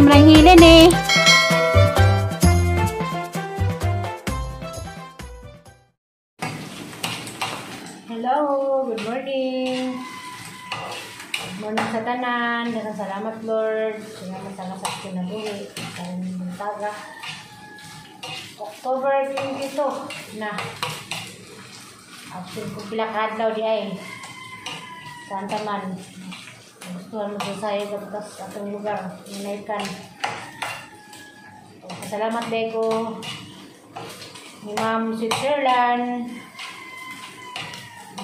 Ma'am Helene. Hello, good morning. Good morning sa tanan. Daghang salamat, Lord. Salamat sa sa kinabuhi. Karong buntaga. October 22 na. Absent ko pila ka adlaw di ay. Saan ta man. Gustuhan mo sa sayo sa atong lugar. Hinaykan. Salamat Lego ni Ma'am Switzerland.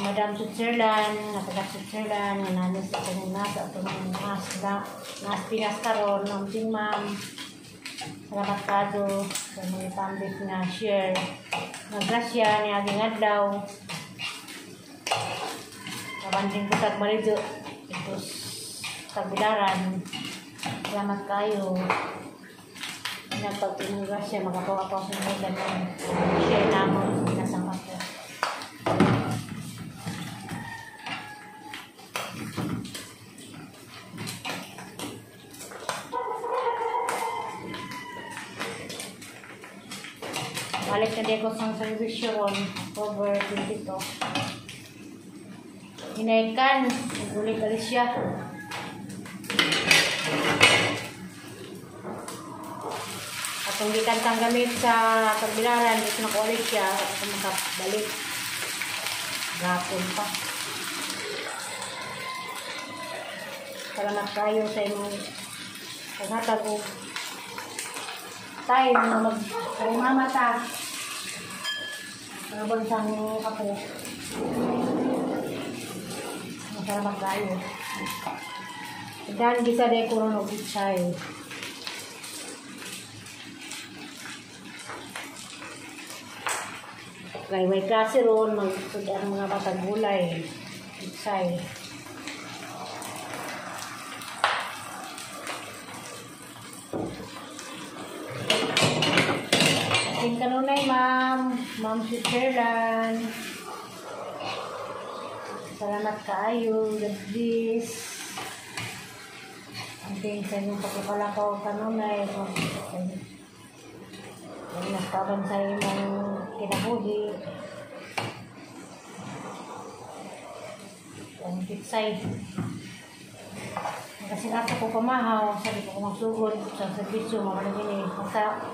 Madam Switzerland, nataga Switzerland, nga nanis atong nasa atong nas na nas Pinas karon, amting ma'am. Salamat kado sa mga pambit nga share. Nga grasya ni aging adlaw. Kabanding ko tag Marido, ito Tagbilaran. Salamat kayo. Nagpagpinong grasya, makapaw-apaw sa mga ganun. Share namon, pinasang ako. Balik na di ako sa servisyo ron, October 22. Hinaykan, nagulit alis siya. At kung di kantang gamit sa Tagbilaran, dito na ko ulit siya, at ako makabalik. Gapon pa. Salamat kayo sa imong paghatag og time na mag-mama ta. Mga bansang kape. Masalamat kayo. Dan bisa de kuron og pichay. Kay may klase ron, magsud ang mga batang gulay. Pichay. Ating kanunay, ma'am. Ma'am Switzerland. Salamat kaayo. God bless. Ating sa inyong pagkakalakaw kanunay. Ay, nagtabang sa imong kinabuhi. Ang pitsay. Kasi nasa ko pamahaw, sabi ko magsugod sa servisyo, mga gini. Basta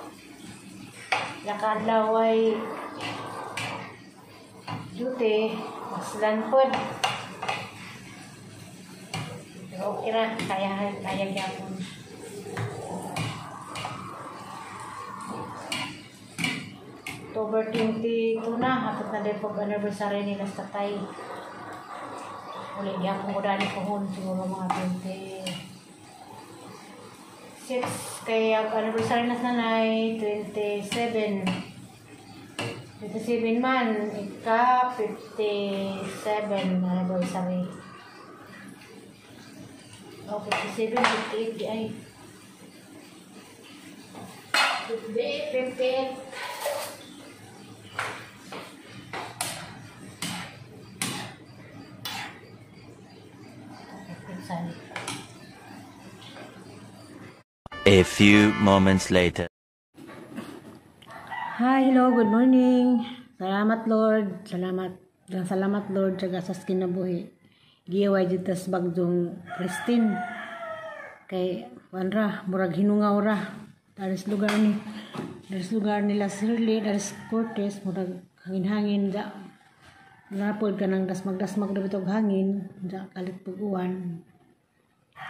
lakadlaw ay duty, maslan pod. Pero okay ra, kaya kaya gyapon. October 22 na, hapit na din pag anniversary nila sa tatay. Uli, di ako ko dali pohon, siguro mga 26. Kaya anniversary na sa nanay, 27. 27 man, ika 57 anniversary. Oh, 57, 58, di ay. 58, 58. A few moments later. Hi, hello, good morning. Salamat Lord, salamat. Salamat Lord sa sa kinabuhi. Giway dito sa Bagdong Christine. Kay wanra, murag hinungaw ra. Daris lugar ni, daris lugar nila Shirley, daris Cortez, murag hangin-hangin ja. Napod ka nang dasmag-dasmag na bitog hangin, ja kalit pag-uwan.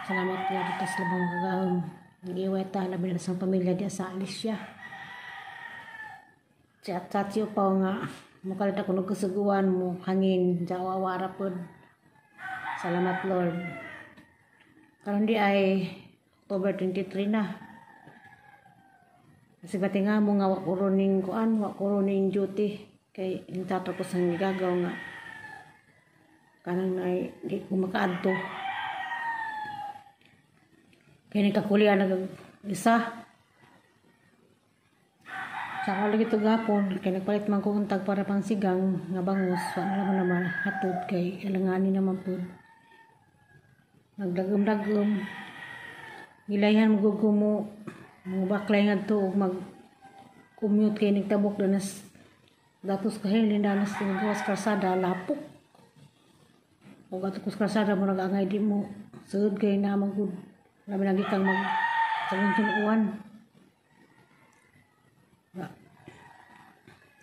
Salamat Lord dito sa labang kagahom. Nag-iway ta, labi na sa pamilya diya sa Alicia. Chat-chat pa nga, mukalit ako nagkasuguan mo, hangin, jawa-wara pod. Salamat Lord. Karon di ay October 23 na. Kasi bati nga mo nga wa ko ning kuan, wa ko ning duty. Kay intato ko sang gagaw nga. Kanang ay di ko makaadto. Kaya nagkakulya nag isa. Sa ako lagi ito gapon, kaya nagpalit man ko untag para pang sigang nga bangus, wala naman naman hatod kay alanganin naman po. Nagdagom-dagom. Gilayhan mo ko mo baklay ngadto og mag commute kay nagtabok danas datos kahilin danas gawas kalsada lapok. Og ato kus kalsada mo nag-angay di mo sud kay na magud labi lagi kang mag sagun-sunuan.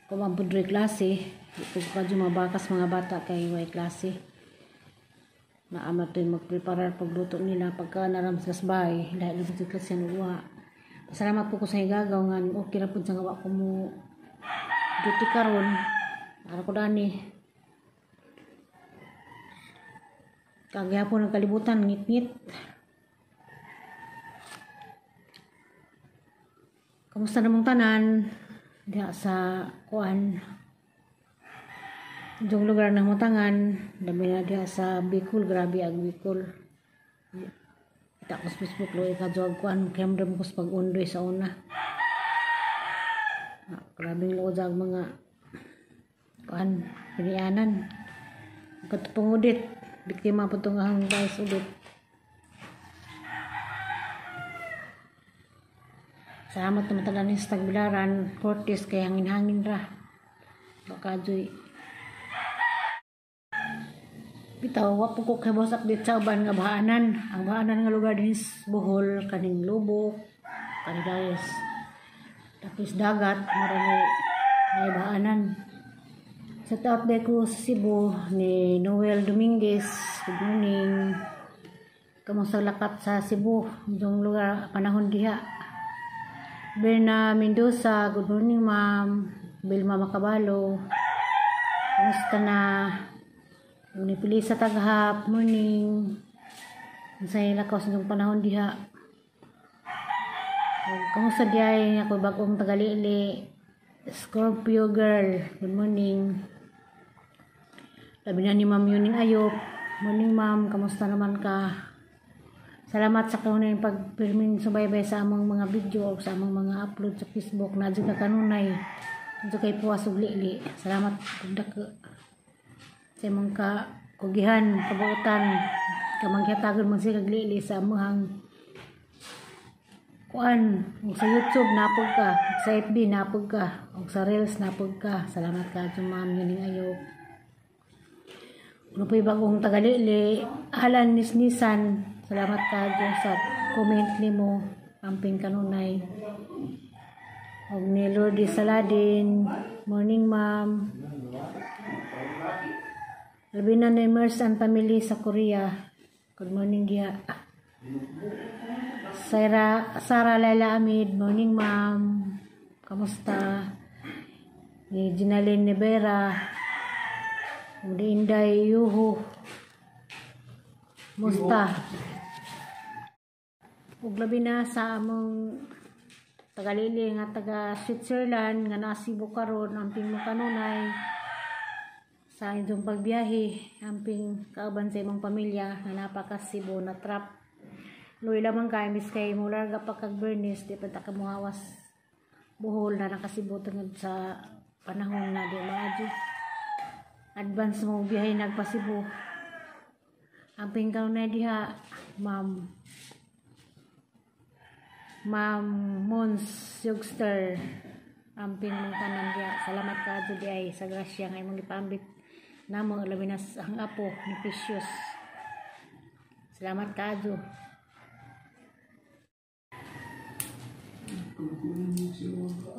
Kung ang pudre klase, ito ka mabakas mga bata kay way klase. Naama to yung magpreparar pagluto nila pagka naram sa bahay dahil sa klase yan uwa. Salamat po ko sa higagaw nga okay na po sa nga ko mo duty karon. Para ko dani. Kagihapon ang kalibutan ngit-ngit. Kamusta namang tanan diha sa kuan? Yung lugar ng mutangan, dami na diha sa Bicol, grabe ang Bicol. Kita ko sa Facebook, loy ka jog kuan, kaya ko sa pag-undoy sa una. Grabing luod ang mga kuan, pinianan. Katupong udit, biktima po itong ahang guys udit. Salamat na matala ni sa Tagbilaran, Cortes, kay hangin-hangin ra. Baka joy. Bitaw, wa po ko kay boss update sa uban nga bahaanan. Ang bahaanan nga lugar din is Bohol, kaning Lubok, kaning Dayos. Tapos dagat, marami may bahaanan. Shout out day ko sa Cebu ni Noel Dominguez. Good morning. Kamusta lakat sa Cebu? Yung lugar panahon diha. Berna Mendoza, good morning ma'am. Vilma Macabalo. Kamusta na? Ni Pilisa Taghap, morning. Unsay lakaw sa panahon diha? Kamusta diay ako bagong tagalili? Scorpio girl, good morning. Labi na ni Ma'am Yuning Ayop. Morning ma'am, kamusta naman ka? Salamat sa kanunay pagpirming subaybay sa among mga video o sa among mga upload sa Facebook. Na dyan ka kanunay. Dyan kay puwas ug lili. Salamat pagdako. Sa imong kakugihan, kabuotan, kamanghatagon man siya kaglili sa among kuan. Ug sa YouTube napog ka, ug sa FB napog ka, ug sa Reels napog ka. Salamat ka dyan Ma'am Yuning Ayop. Ano po'y bagong tagalili, Alan Nisnisan. Salamat ka dyan sa comment nimo, amping kanunay. Og ni Lourdes Saladin, morning ma'am. Labi na ni Mers and family sa Korea. Good morning diha. Sarah Laila Amid, morning ma'am. Kamusta? Ni Ginalyn Nevera. Ni Inday Yuhu. Musta? Ug labi na sa among tagalili nga taga Switzerland nga nasibo karon, amping mo kanunay sa inyong pagbiyahe, amping kauban sa imong pamilya nga napakasibo na trap. Luoy lamang kay mis kay mo larga pa kag Bernice, di pa ta ka mohawas Bohol na nakasibo tungod sa panahon na di maadyo. Advance mo biyahe nagpasibo. Amping kanunay diha, ma'am. Ma'am Mons Yugster, amping mong tanan diha. Salamat ka adto di ay sa grasya nga imong gipaambit namo, labi na ang apo ni Precious. Salamat ka adto.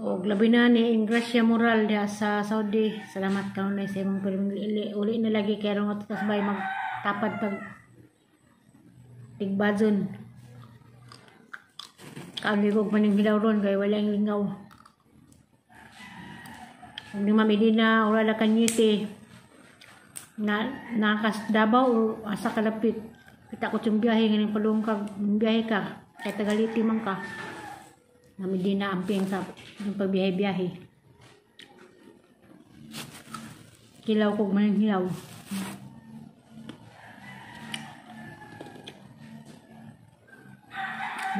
Og labi na ni Ingracia Moral diha sa Saudi. Salamat kanunay sa imong pirming uli na lagi kay ron ato kasbay magtapad pag tigbazon. Kaon ko maning hilaw ron kay wala ang lingaw. Ug ni Ma'am Edina Urala Cañete na nakas Davao o asa kalapit. Kita ko yung biyahe nganing palung ka, biyahe ka kay tagaliti man ka. Ma'am Edina amping sa yung pagbiyahe-biyahe. Kilaw ko maning hilaw.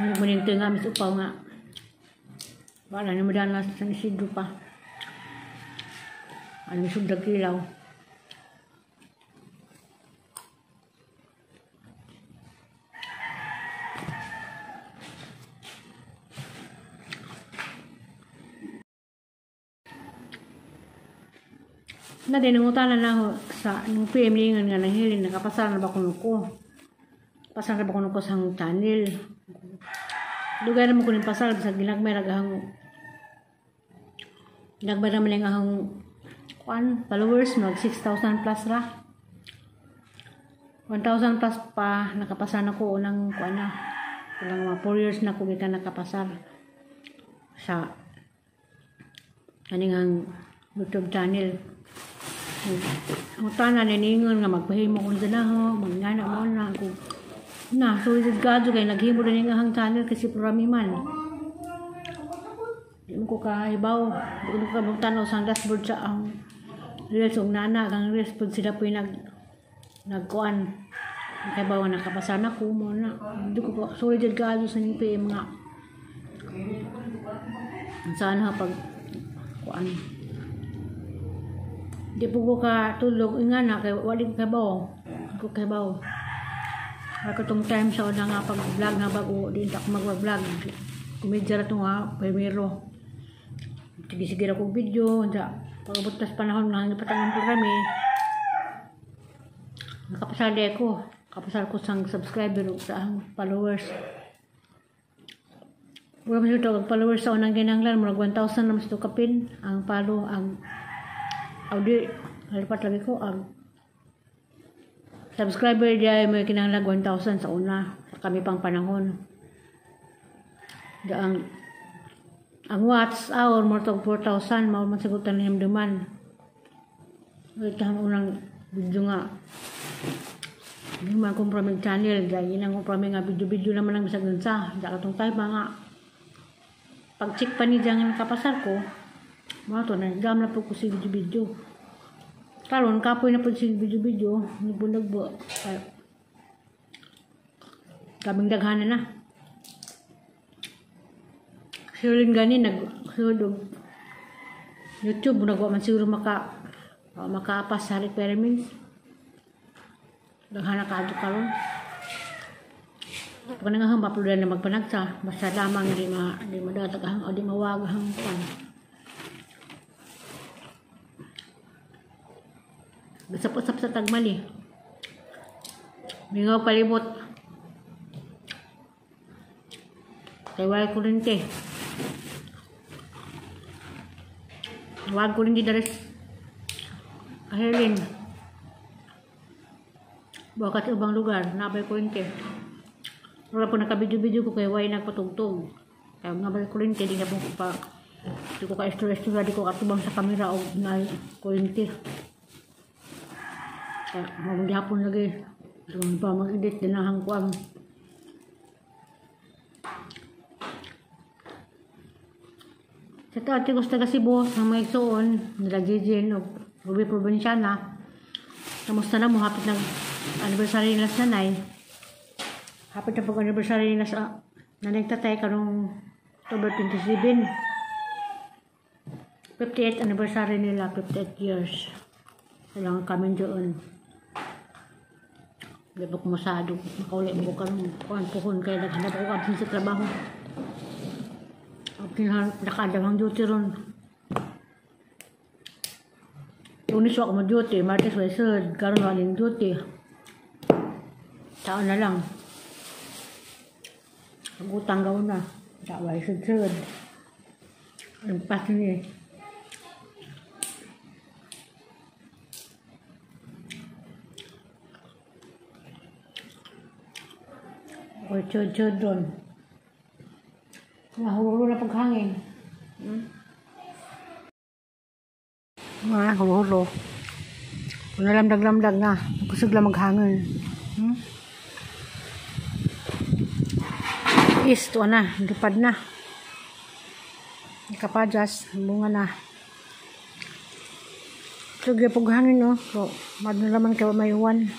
Muning tinga mis upaw nga. Wala ni madala sa San Isidro pa. Ano sugdag kilaw. Na din nangutana na ako sa nung PM ningon nga nanghilin nakapasar na ba kuno ko. Pasar na ba kuno ko sa channel. Dugay naman ko ning pasar bisag ginagmay ra gahang ginagmay ra man ang kuan followers mag 6,000 plus ra. 1,000 plus pa nakapasar na ko unang kuan na. Ilang mga 4 years na ko gikan nakapasar sa kaning ang YouTube channel. Ang tanan niningon nga magpahimo ko na ho, magnana mo na ako. Na, so is God kay naghimo rin nga ang channel kasi programi man. Di mo ko kahibaw, di ko kabang sa dashboard sa ang reels og nana kang reels pud sila po nagkuan. Kahibaw nakapasar na ko mo na. Di ko sorry jud kaadto sa ning PM nga. Sana pag kuan. Di po ko katulog nga na kay wali ko kahibaw. Ko kahibaw. Ako tong time sa una nga pag-vlog nga bago di ta ako mag-vlog. Komedya ra to nga primero. Sige-sige ra kog video unsa pag-abot tas panahon nga nagpatangan programa. Nakapasar di ko. Kapasar ko sang subscriber ug sa ang followers. Wala man ito ang followers sa unang ginanglan murag 1,000 naman sa kapin ang follow ang audi halipat lagi ko ang subscriber diay may kinahanglan 1,000 sa una sa kami pang panahon. Ang watts hour mo tog 4,000 mao man sagutan niyang duman. Ito ang unang video nga. Hindi man akong praming channel dahil yun ang praming nga video-video naman ang bisag sa. Dahil katong tayo mga pag-check pa ni dyan kapasar ko. Mga to, nagdam na po ko si video-video. Karon kapoy na po si video-video. Nagbunagbo. Kaming daghana na. Siulin gani nagsulog YouTube nagwa man siguro makaapas sa requirements. Daghana ka adto karon. Pag nangahang mapludan na magpanagsa, basta lamang di madatag ang o di mawag ang pan. Usap-usap sa tagmali. Mingaw palibot. Kay wala kurente. Wag ko rin di dares kahilin. Bakat ubang lugar, nabay kurente. Wala po nakabidyo-bidyo ko kay way nagpatugtog. Kaya nga ba kurente, di na po pa. Di ko ka-istorya-istorya, di ko katubang sa kamera o na kurente. Kaya maghapon lagi. Doon pa mag-edit, dinahang ko ang sa ate ko sa taga Cebu, sa mga igsoon, nila Jijin o Ruby Provinciana. Kamusta na mo? Hapit ng anniversary nila sa nanay. Hapit na pag-anniversary nila sa nanay tatay karong October 27. 58th anniversary nila, 58 years. Kailangan kami doon. Di ba kumasado? Makauli mo ko karong kuhan puhon kaya naghanap ako absent sa trabaho. Nakadamang duty ron. Lunes ako mag-duty, Martes, Wesod, karon wala duty. Taon na lang. Pag-utang gawin na. Tawa, sud-sud. Ang pas niya. O chud-chud doon. Nahulog na paghangin. Mga hulo-hulo. Nalamdag-lamdag na. Kusog lang maghangin. Is, tuwa na. Lipad na. Nakapadyas. Bunga na. Sige, paghangin, no? So, madno naman kayo may uwan.